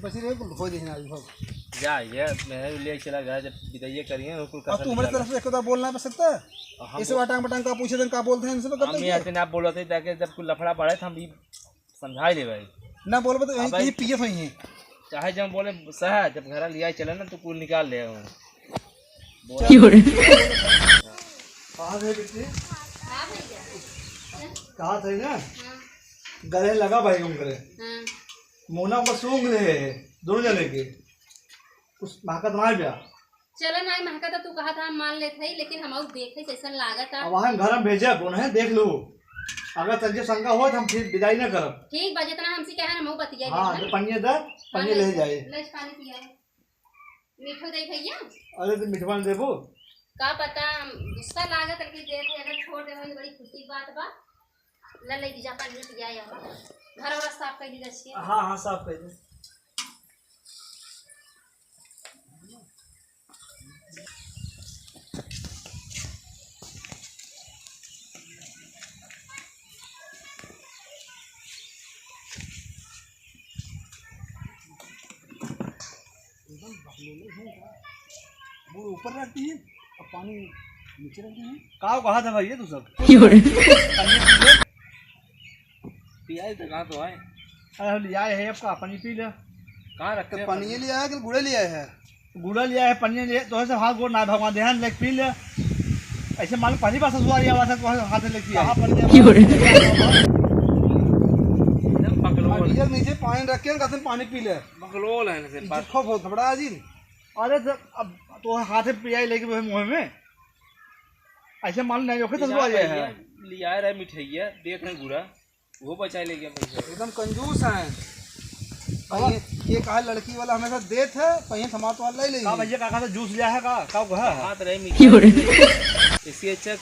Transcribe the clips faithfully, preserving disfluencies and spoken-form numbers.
बस ये कुल हो जाए ना, हो। जा, ये मैं ले चला गया, जब विदाई करिए, वो कुल अब कसर तू हमारे निकाला। तरफ से एक तो बोलना पड़ सकता है? और हम इसे बोल- वाटांग बटांग का पूछे थे, का बोलते हैं इनसे, तो हम करते ये हैं। इतने आप बोलते हैं, ताकि जब कोई लफड़ा बढ़े, तो हम भी समझाई ले भाई। ना बोलबे तो यहीं अब भाई कहीं पियत होई हैं। चाहे जब बोले सह, जब घर लिया चले ना, तो कुल निकाल ले हम। बोल। क्यों रे? कहाँ थे बेटी? हाँ भैया। कहाँ थे ना? हाँ। गले लगा भाई उनकरे। हाँ। मोना पर सूंघ ले, दोनों जने के। कुछ महकत ना आए बा। चला ना, महका तो तू कहा था, हम मान लेत हई, लेकिन हम आउ देखे कैसन लागत आ। अब वहाँ घर में भेजे, कौन है, देख लो। अगर तंजे शंका हो, तो हम फिर विदाई ना करब। ठीक बा, जितना हमसे कहे, हम आउ बतिया हाँ, लेब। तो पनिया दे, पनिया हाँ, ले ले, जाए। ले, पानी पिया। मीठो दे भैया। अरे, तो मिठवा न देबो। का पता, गुस्सा लागत, लेकिन देख, अगर छोड़ देबो, तो बड़ी खुशी की बात बा। ले, ले, जा, पानी पिया, आवा। घर वाला साफ कर दी, अच्छे। हाँ, हाँ, साफ कर दे। एकदम बकलोले हैं का? वो ऊपर रख दिए और पानी नीचे रख दिए। का कहा था भैया तू सब? क्यों रे? पियाई तो कहा तो है। अरे हम लिया है आपका, पानी पी ले। कहाँ रखते तो हैं पानी पानी? लिया है कि गुड़े लिया है? गुड़ा लिया है, पनिया लिया, तोहे से हाथ गोड़ ना भगवान देहन, लेके पी ले। ऐसे मालूम पहली बार ससुराल ये आवा था, तोहे हाथ लेके आए। कहाँ पनिया? क्यों रे? एकदम बकलोल। अब ये नीचे पानी रख के, कसम पानी पी ले। बकलोल है इनसे, बस। खूब बहुत घबरा जी। अरे तो अब तोहे हाथ पियाई लेके मुँह में। ऐसे मालूम नहीं, ओके लिया ससुराल ये है। भैया, लिया रहे मिठाइया, देख रहे गुड़ा। वो बचाए ले गया पैसा। एकदम कंजूस हैं। और ये, ये कहा लड़की वाला हमेशा देत है, पहिए समात वाला ले ले। का भैया, का कहा था, जूस लिया है का? का कहा? हाँ, तो रही क्यों रे? मिठाई। इससे अच्छा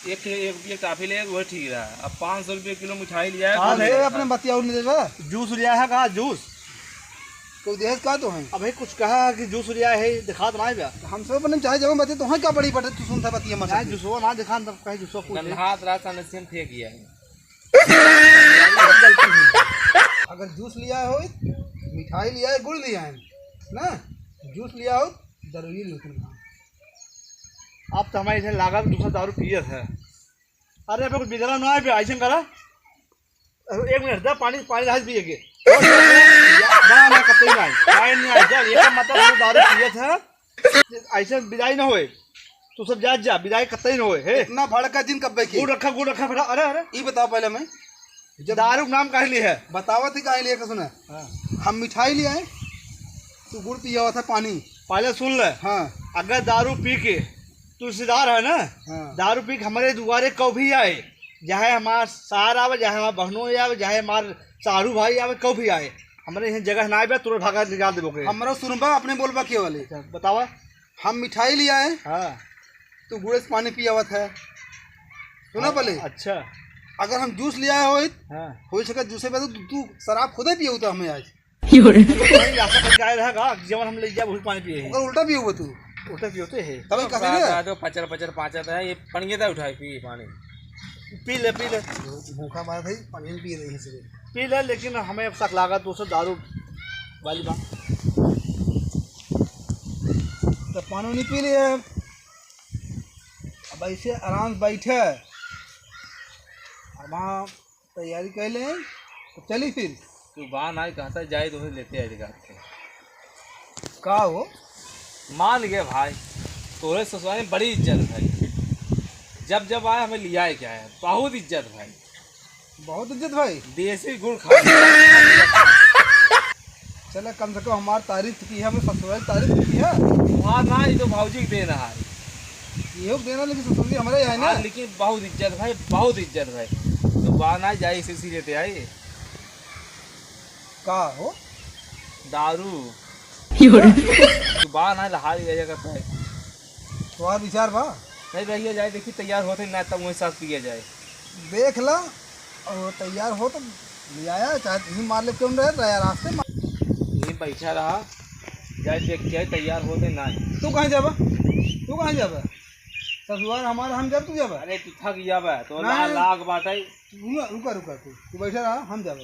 एक, एक रुपये टाफी ले, वो ठीक रहा। अब पाँच सौ रुपये किलो मिठाई लिया है, हाँ, वो ले ले, रहा अपने था। बतिया और नहीं देगा। जूस लिया है का? जूस? कोई देहत का तो है? अबे कुछ कहा है कि जूस लिया है, दिखा तो नहीं बा। हमसे अपने चाहे जब बते तो हाँ क्या बड़ी पटे, तू सुनता बतिया मत। नहीं, जूसवा ना दिखा, तब कहीं जूसवा पूछ ले। गंधात रहा, सामने से हम फेंक गया है। अगर जूस लिया हो, मिठाई लिया है, गुड़ लिया है ना, जूस लिया हो, दारू ही लेकिन। आप तो हमारे इधर लागत दूसरा दारू पियत है। अरे, अबे कुछ बिगड़ा ना है, अइसन करा। अरे, एक मिनट, दे पानी, पानी लाइस पिए के। ना, ना, कतई नहीं। पानी नहीं आए, जा, ये का मतलब, तू दारू पियत है। ऐसे विदाई ना होए। तू सब जा, जा, विदाई कतई ना होए, हे। इतना भड़का जिन कब्बे की। गुड़ रखा, गुड़ रखा, फटा, अरे, अरे। ई बताओ पहले मैं, जब दारू के नाम काहे लिए है? बतावत ही काहे लिए, सुना। हाँ। हम मिठाई ले आए, तू गुड़ पिया हुआ था, पानी। पहले सुन ले। हाँ। अगर दारू पी के, तू रिश्तेदार है ना, हाँ। दारू पी के हमारे दुआरे कभी आए, चाहे हमार सार आवे, चाहे हमार बहनों आवे, चाहे हमार सारू भाई आवे, कभी आए, हमरे यहाँ जगह ना आवे, तुरंत भागा निकाल देबो के। हमरा सुनबा, अपने बोलबा के वाले। अच्छा, बतावा। हम मिठाई ले आए, हाँ। तू गुड़े से पानी पियावत है। सुना अ-, पहले। अच्छा। अगर हम जूस ले आए होइत, हाँ। हो सके जूसे पे तो तू, तू शराब खुदे पियो तो हमें आज। क्यों रे? भाई, ऐसा कोई गाय रहा का, जवन हम ले जाए, वही पानी पिए हैं। ओकर उल्टा पियो तू। उल्टा पियो तो है। तब कहा बात ना। आ दो, पचर, पचर, पाचर है, ये पनिया था उठाए, पी पानी। पी ले, पी ले। भूखा मारा था, पानी नहीं पी रही है इसलिए। पी ले, लेकिन हमें अब तक लागा दोस्तों दारू वाली बात। तो पानी नहीं पी लिए। अब ऐसे आराम से बैठे। अब वहाँ तैयारी कर ले, तो चली फिर। तू बा ना कहता जाए तो लेते आए घर के। का हो? मान गए भाई, तोरे ससुराल में बड़ी इज्जत भाई। जब जब आए हमें लिया है क्या है, बहुत इज्जत भाई। बहुत इज्जत भाई। देसी गुड़ खा। चला, कम से कम हमार तारीफ तो की है, हमें ससुराल तारीफ तो की है। वहाँ ना, ये तो भौजी के देना है। ये हो देना, लेकिन ससुराल हमारे यहाँ है ना। हाँ, लेकिन बहुत इज्जत भाई, बहुत इज्जत भाई। तो बा ना जाए, इसे इसी लेते आए। का हो? दारू। क्यों रे? तू बा ना, लहा लिया जाएगा। तुम्हारा विचार बा? नहीं भैया, जाए देखी, तैयार होते ना, तब वही साथ पिया जाए। देख ला, और तैयार हो तो ले आया, चाहे तुम मार ले, क्यों रहे, रहे रास्ते में। यहीं बैठा रहा, जाए देख के आए, तैयार होते ना। तू कहाँ जाबा? तू कहाँ जाबा? ससुराल हमारा, हम जब तू जाबा? अरे, तू थक जाबा, तो नहीं। ला-, लाग बात है। रुका, रुका, रुका, तू, तू बैठा रहा, हम जाबा।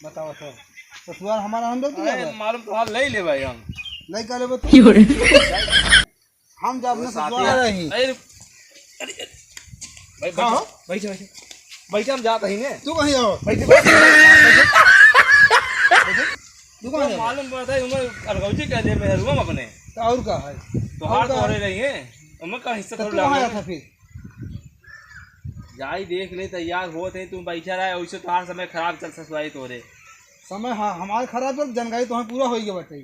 बतावा सब। ससुरार हमारा हम लोग अरे, जाबे। मालूम तो हाल ले ले भाई हम। नहीं का लेबे तू? क्यों रे? हम जाब ना साथे ससुरार रही। अरे, अरे, अरे। भाई, हाँ, बैठो, हाँ। बैठो, बैठो। बैठो, हम जात ही ने। तू कहीं जाओ? बैठो, बैठो। बैठो। तू कहाँ तो जाओ? मालूम पड़ता है, उन्हें अलगौजी कह दे, मैं रूम अपने। तो और का है? तो और हाथ का तोड़े है? रही है, उनमें का हिस्सा तो थोड़ा तू कहाँ लागल है। था फिर? जाई देख ले, तैयार होत है, तू बैठा रहे, वैसे तोहार समय खराब चल ससुराई तोरे। समय, हाँ, हमार खराब चल, जनगाई तो हम पूरा होई गए बाटे।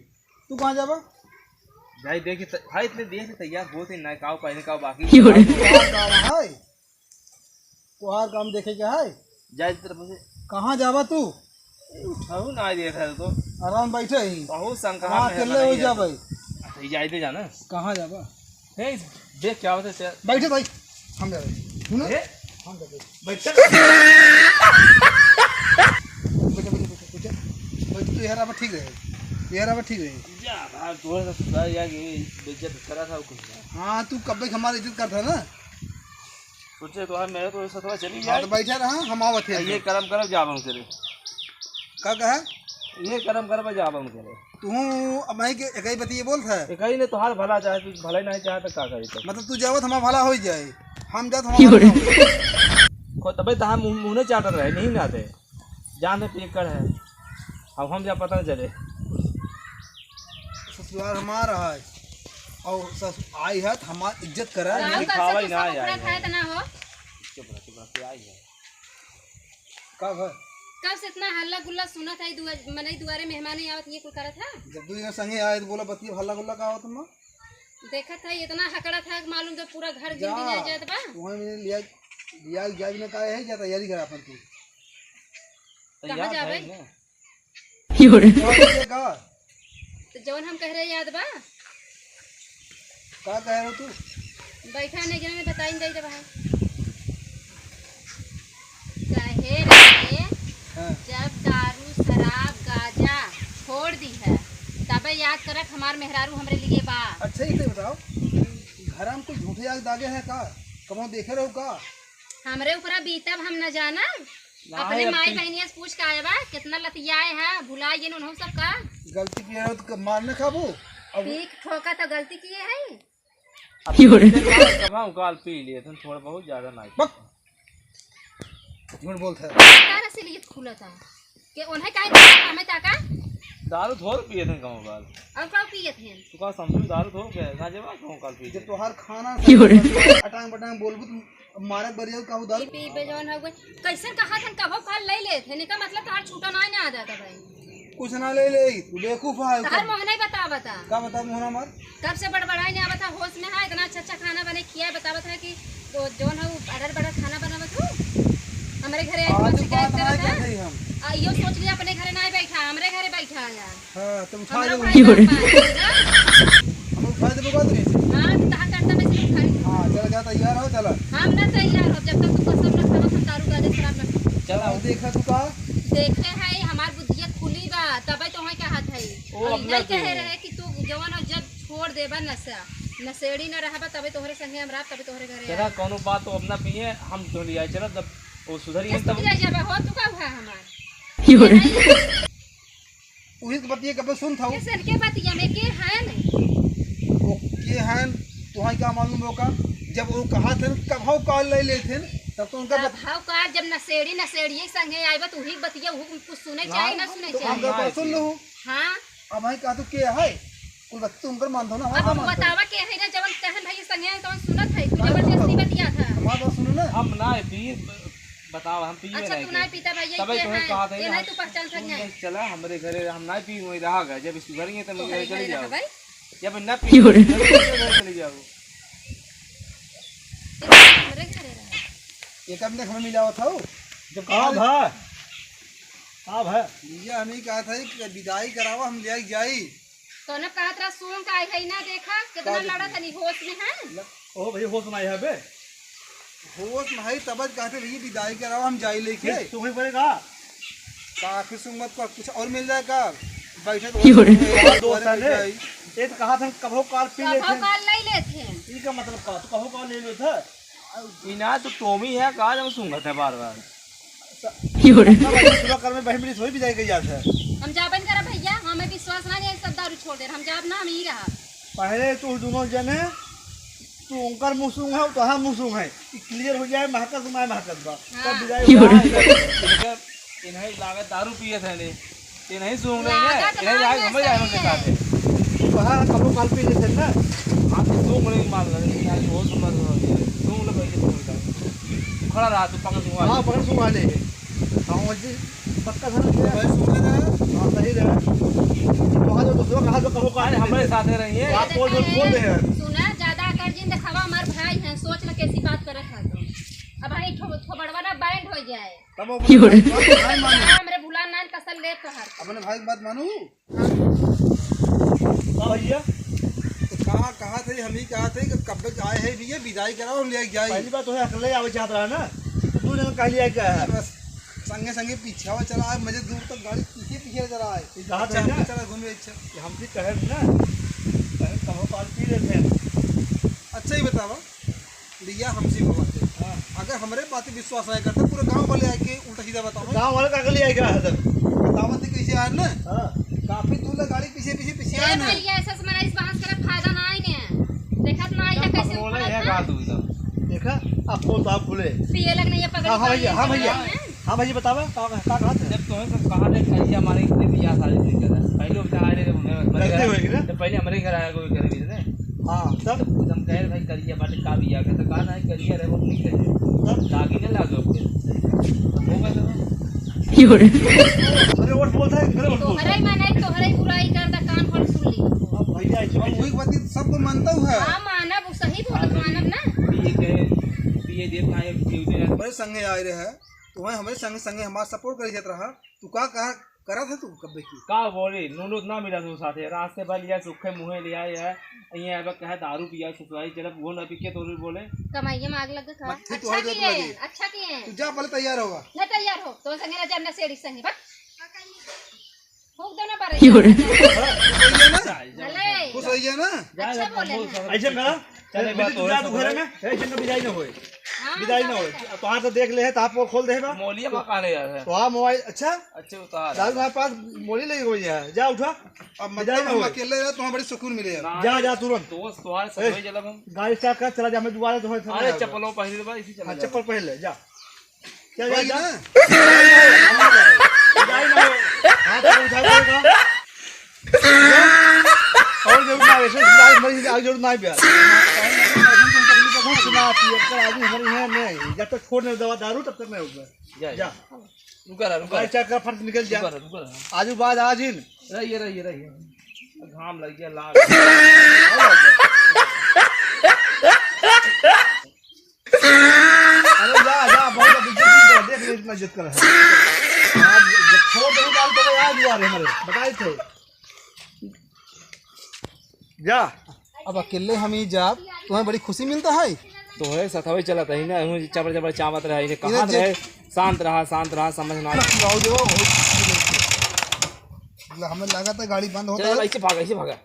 तू कहाँ जाबा? जाई देख त-, भाई इतने देर से तैयार होत है, ना काव पहने काव बाकी। क्यों रे? तोहार काम है, तोहार काम देखे के है। जाई तरफ से। कहाँ जाबा तू? उठाऊ ना देख रहे तो। आराम बैठे ही। बहुत संकरा हाँ, में है, अकेले हो नहीं है। जाबे। अच्छा, ये जाई दे जाना। कहाँ जाबा? हे, देख क्या होता है, चल। बैठे भाई, हम जा रहे हैं। सुनो? ए? हम जा रहे हैं। बैठ। बैठे, बैठे, बैठे, बैठे। बैठ, तू यार अब ठीक रहे। यार अब ठीक रहे। जा, भाई, तोरे से सुधार यार, ये बेइज्जत करा था कुछ ना। हाँ, तू कब तक हमारी इज्जत करता है ना? सोचे तो है, मेरे तो ऐसा थोड़ा चली हाँ, जाए। तो बैठे रहा, हम आवत है। ये करम करब जाब हम करे। का कहा? ये करम करब जाब हम करे। तू अब मैं के एकई बतिये बोलत है? एकई ने तोहार भला चाहे, तू भला नहीं चाहे तो का करी तो? मतलब तू जावत हमार भला हो जाए, हम जात हमार क्यों भला रे? ना होई। खो तबे तो हम मुंह, मुंह नहीं चाटत रहे, नहीं ना दे। जान दे पियक्कड़ है। अब हम जा पता न चले। ससुरार हमार है। और सस-, आई है तो हमार इज्जत करे। राम कब से दिखावा ही तू ना सब आई उखड़ा है। खाए तना हो? चुप रह, चुप रह, तू आई है। का घर? कब से इतना हल्ला गुल्ला सुनत है, दुआ-, मनई दुआरे मेहमानी आवत, ये कुल करत है? जब दू जने संगे आए तो बोला, बतिया हल्ला गुल्ला का आवत माँ? देखत है, इतना हकड़त है, मालूम तो पूरा घर जा, गिन गिनाए जात बा। वहाँ में लिया, लिया, लिया भी ना काहे है, जा तैयारी करा अपन तू। कहाँ तैयार जाबे? है ना? क्यों रे? का बोले का? तो जौन हम कह रहे याद बा? का कह रहे तू? बैठा नहीं, जरा मैं बताई नहीं दे भाई। कहे रहे, हाँ। जब दारू, शराब, गांजा छोड़ दी है, तबे याद करत हमार मेहरारू हमरे लिए बा। अच्छा, ये तो बताओ, घर में कोई झूठे आग दागे है का? कबो देखे रहो का? हमरे ऊपरा बीतब हम न जानब। ना अपने है, माई अब बहनिया से पूछ के आए बा, कितना लतियाए है, भुला गए उन्हों सब का। गलती किए हो तो मार न खाबो। अब पी के ठोका तो गलती किए है। अब क्यों रे? कब हम काल पी लिए, तुम थोड़ा बहुत ज्यादा ना। बक। झूठ बोलत है। तारा से लिए खुला था। के उन्हें काहे दिया हमें ताका? दारू थोड़ पिए थे गाँव वाल। और का पिए थे? तू का समझू दारू थोड़ के गांजे बा गाँव काल पिए जब थे। तोहार खाना क्यों रे? अटांग बटांग बोलबू तो मारक बरिया का उधार। पी पे जौन हो गए। कैसन कहा थन कभो काल ले ले थे, निका मतलब तार छूटा ना ना आ जाता भाई। कुछ ना ले ले, तू बेवकूफ है। तार मोहना ही बता बता। का बता मोहना मार? कब से बड़बड़ाई नहीं आवत है, होश में है, इतना अच्छा अच्छा खाना बने खिया बतावत है कि तो जौन है वो अडर बडर खाना बनावत हो। हमरे घरे आज आज तो शिकायत बात करत ना है। कही हम। आ, यो सोच लिया अपने घरे ना बैठा, हमरे घरे बैठा आया। हाँ, तुम उठा हमरा दो। भाई की हो रे? बाप है, हाँ? हम उठा दे बात नहीं। हाँ, तो कहाँ करता मैं सिर्फ खाई। हाँ, चल जा तैयार हो, चला। हम ना तैयार हो, जब तक तू कसम ना खावा, हम दारू गांजा शराब ना पीबो। चला। और देखा तू का? देखे है, हमार बुद्धिया खुली बा, तबे तो है कहा था। ओ, और अपना यही कहे पीबो। रहे कि तू जवान हो, जब छोड़ देबा नशा, नशेड़ी ना रहबा, तबे तोहरे संगे हम रहब, तबे तोहरे घरे चला, आएब। कौनो बात तो अपना पिए, हम तो ले आए, चला, जब वो सुधरी है तब। ले जाबा हो, तू का हुआ हमार? की हो रे? नहीं। उही के बतिया कबे सुन था। कैसन के बतिया में के है नहीं? वो के है, तुहाई का मालूम हो का? जब वो कहा थे, कब हाउ काल ले लेते हैं, तब तो उनका बत- कब हाउ काल, जब नशेड़ी, नशेड़ी के संगे आइबा, तो उही बतिया, वो कुछ सुने ना, चाहे ना सुने तो चाहे। उनका बात सुन लो। हाँ। अब भाई का तू के है? कुल बात तू उनकर मान दो ना, अब हमार हम मान दो। बतावा के है ना, जवन कहन भाई संगे है, तवन सुनत है, तू हाँ, जबरदस्ती तो बतिया था। हमार बात सुनो ना। हम ना पी, बताओ, हम पिए अच्छा, नहीं तू के। ना पीता भाई, ये तबे के तुम्हें है? कहा था ये ना, नहीं हम, तू पहचान सक तू नहीं। नहीं चला, हमरे घरे हम ना पी, वहीं रहा गए। जब सुधर गए, तो तो मेरे घरे घरे चले रहा जाओ। भाई। जब ना पी, क्यों रे? तो मेरे घरे चले जाओ। हमरे घरे रहा। ये कब तक हमें मिला हुआ था वो? जब हाँ कहा भाई। हाँ भाई। भैया, हमें कहा था कि विदाई करावा, हम ले आई जाई। तो ना कहत रहा, सूंघ के आई है ना, देखा, कितना का लड़ा देखी? तनी होश में है। ल-, ओ भैया, होश में आई है बे। होश में है, तब कहते भैया, विदाई करावा, हम जाई लेके। फिर सूंघे पड़ेगा। का फिर सूंघ मत कर, कुछ और मिल जाए का? बैठे तो क्यों रे? और दोस्त है ले। जाई। ये तो कहा था, कभो काल पी लेते कभो हैं। काल ले लेते हैं। इनका मतलब का? तो कभो काल ले लेते हैं। ई ना तो टोमी है, का जब सूंघत है बार बार। क्यों रे? अपना भाई पूरा कर में बहन मिली थोड़ी विदाई करी जात है। हम जाबे न करब भइया, हमें विश्वास ना है, सब दारू छोड़ दे, हम जाब ना, हम ही रहा। पहले तू दुनो जने, तू उनकर मुँह सूंघ है, तोहार मुँह सूंघ है, ई clear हो जाए, महकत बा, महकत बा। हाँ। तब विदाई हो। इनके, इन्हें लागत दारू पिए थे ने, इन्हें सूंघ लेंगे, लागत इन्हें ना जाए, ये हमें जाए सही उनके है। साथ है। तोहार कबो काल पी लेते ना। हाँ, तो सूंघ लेंगे, मान लो, यार, बहुत समझ लो, सूंघ लो, भाई, सूंघ लो। खड़ा रहा, तू पकड़ सूंघ हाँ, पकड़ सूंघ ले। हाँ, वो जी, पक्का था ना, भाई, सूंघ रहा। हाँ, सही रहा। तोहार जो दूसरों का हाथ में कबो काल अरे, पी हमारे लेते। साथ में रहिए। आप बोल, बोल, बोल दे यार। सुना, ज्यादा अकड़ जिन दिखावा, हमार भाई हैं, सोच ले कैसी बात करत है तो। अब भाई, थो-, थोबड़वा ना बैंड हो जाए। तब वो अपने भाई की बात ना माने। हमरे भुला ना कसल ले तोहार। अपने भाई की बात मानू? का भइया? तो कहा, कहा थे, हम ही कहा थे कि कब तक आए हैं भइया, विदाई कराओ, हम ले जाए। पहली बार तो है, अकेले आवे चाहत रहा ना, तो दू जन काहे ले आए का है? बस संगे संगे पीछे आवे चला आए, मजे दूर तक गाड़ी पीछे पीछे चला आए। ये कहा अच्छा, था हम ना? चला घूमे, अच्छा। ये हमसे कहे ना, कहे कहो पाल पी लेते हैं। अच्छा ही बतावा, भइया, हमसे को बात है। हाँ। अगर हमरे बात पे विश्वास नहीं करता, पूरे गांव वाले आके उल्टा सीधा बताओ। गांव वाले का अगली आएगा है सर। बतावत है कैसे यार ना? हाँ। काफी दूर ले गाड़ी पीछे, पीछे, पीछे ए आए ना। भइया, ऐसे से मना इस बहस करे फायदा ना आई ने। देखत ना आई है एकदम कैसे पकड़ोले है उठा बात हुई तो। देखा, आप बोल तो आप बोले। पिए लग नहीं है, पकड़ हाँ, हाँ भइया, हाँ भइया। हैं? हाँ भइया, बतावा, का, का कहा था? जब तुम्हें सब कहा थे, करिया मारे इतने भी याद आ रही थी, पहले उठा आ रहे थे, गलती होगी ना? जब पहले हमारे घर आया कोई करे भी थे। हाँ, तब? हम कहे, "भाई, करिया बाटे का बिया?" कहता, "का नहीं, करिया रहे, वो ठीक रहे।" तब? दागी ने लागो फिर। तब होगा तो। अरे, वो बोलता है, अरे, वो बोलता है। तोहरे माने, तोहरे बुराई करता, कान खोल सुन ली। अब भैया, ऐसे अब वही बात सबको मानता हूँ है। हाँ, मानब, वो सही बोलत, हाँ, मानब ना। ये कहे, ये देख ना, ये, ये, ये। बड़े संगे आए रहे हैं, तुम्हें हमारे संगे, संगे हमारा support कर देता रहा। तू का कहा, करा था तू कब्बे की? का बोली, नूनू ना मिला तू साथे, रात से भर लिया, सूखे मुँहे ले आए है, ये अब कहे दारू पिया, ससुरारी चलब, वो ना पी के तो बोले। कमाइए में आग लग खा। मत ठीक अच्छा हो जाए किए, लगे। अच्छा किए। तू जा, पहले तैयार होगा। ना तैयार हो, तो संगे ना जा, ना सेड़ी संगे, बस। फूंक दो ना बारे। खुश हो गया ना? भले। खुश हो गया ना? जा, अच्छा जा, बोले हैं। ऐसे करा, चले, बेटी, बात तू हो जा, तू घरे में, ऐसे में विदाई ना होए। हाँ, विदाई ना होए। तो हाथ से देख ले है, तो आप वो खोल दे बा। मोलिया में कहाँ ले जा रहे हैं? तो आप मोबाइल, अच्छा? अच्छे उतार। दारू हमारे पास मोली लगी हुई है। जा उठा। अब विदाई मतलब ना हम होए। अकेले रहे, तुम्हें बड़ी सुकून मिले यार। ना, जा, जा तुरंत। दोस्त तुम्हारे साथ ए, ही चलब हम। गाड़ी start कर, चला जा, मैं दोबारा तुम्हारे साथ अरे, आ जाऊंगा। चप्पलों पहले बा, इसी चला हाँ, जा। चप्पल पहन ले, जा। क्या, जा, वही जा। ना। विदाई ना होए। हाथ ऊपर उठा के रखा। और जरूर ना, ऐसे विदाई मरी, विदाई जरूर ना आए प्यार। कुछ ना पिए, कर आदमी हमारे यहाँ नहीं। जब तक छोड़ नहीं दवा दारू, तब तक नहीं होगा। जा, जा। जा। रुका रहा, रुका भाई, रहा। चल कर फट निकल जा। रुका रहा, रुका रहा। आजू बाज आज ही। रहिए, रहिए, रहिए। घाम लग गया, लाग। अरे जा, जा, बहुत अब इज्जत नहीं कर, देख ले इतना इज्जत कर है। आज जब छोड़ दे, डाल तो आ दुआरे हमारे, बताए थे। जा। अब अकेले हम ही जाब, तुम्हें बड़ी खुशी मिलता है। तो है, सथवे चलत है ना, हूँ जबर जबर चावत रहे, इन्हें इन्हें कहाँ जे रहे, शांत रहा, शांत रहा, समझ ना आए। जाओ, जाओ, बहुत खुशी मिलती है। मतलब, हमें लगा था गाड़ी बंद होता चल, है। ऐसे भागा, ऐसे भागा।